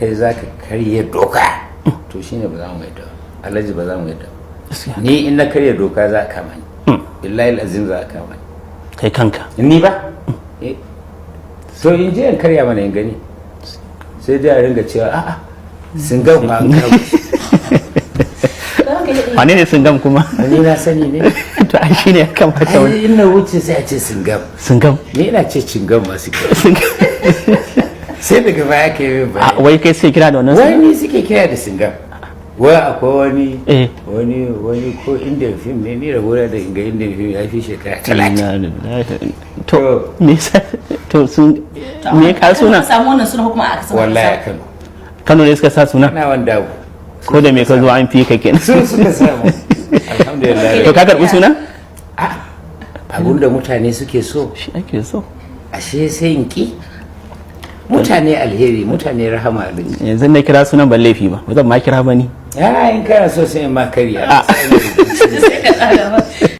Kai za ka karya doka, to shine ba za mu yadda ba. Alhaji, ba za mu yadda ba. Ni in na karya doka, za a kama ni. Billahi azim, za a kama ni. Kai kanka? Ni ba. Eh. To, in je in karya mana in gani. Sai dai a ringa cewa, "A'a, sun ga ma an kama." Wane ne Singam kuma? Ni na sani ne. To, ai shine ya kamata wani. Ai in na wuce sai a ce Singam. Singam. Ni ina ce cingam masu kyau. Singam. Sai daga baya ka yi min A, bayani. wai kai sai kira da wannan sunan? Wani suke kira da Singam. Wai akwai wani wani ko Indian film ne. Ni rabo da inga Indian film ya fi shekara 30. Inna lillahi. To, me yasa to sun me ka suna? Aka samu wannan suna ko kuma aka samu? Wallahi a Kano. Kano ne suka sa suna? Na wanda abu. Ko da me ka zo, an fi ka kenan. Su suka samu, alhamdulillah. To, ka karbi suna? Abinda mutane suke so shi ake so. Ashe sai in ki mutane alheri, mutane rahama, alhaji. Yanzu na kira sunan ban laifi ba, ba zan ma kira ba ni. Ya, in kana so sai in ma karya. Sai ka tsara ba.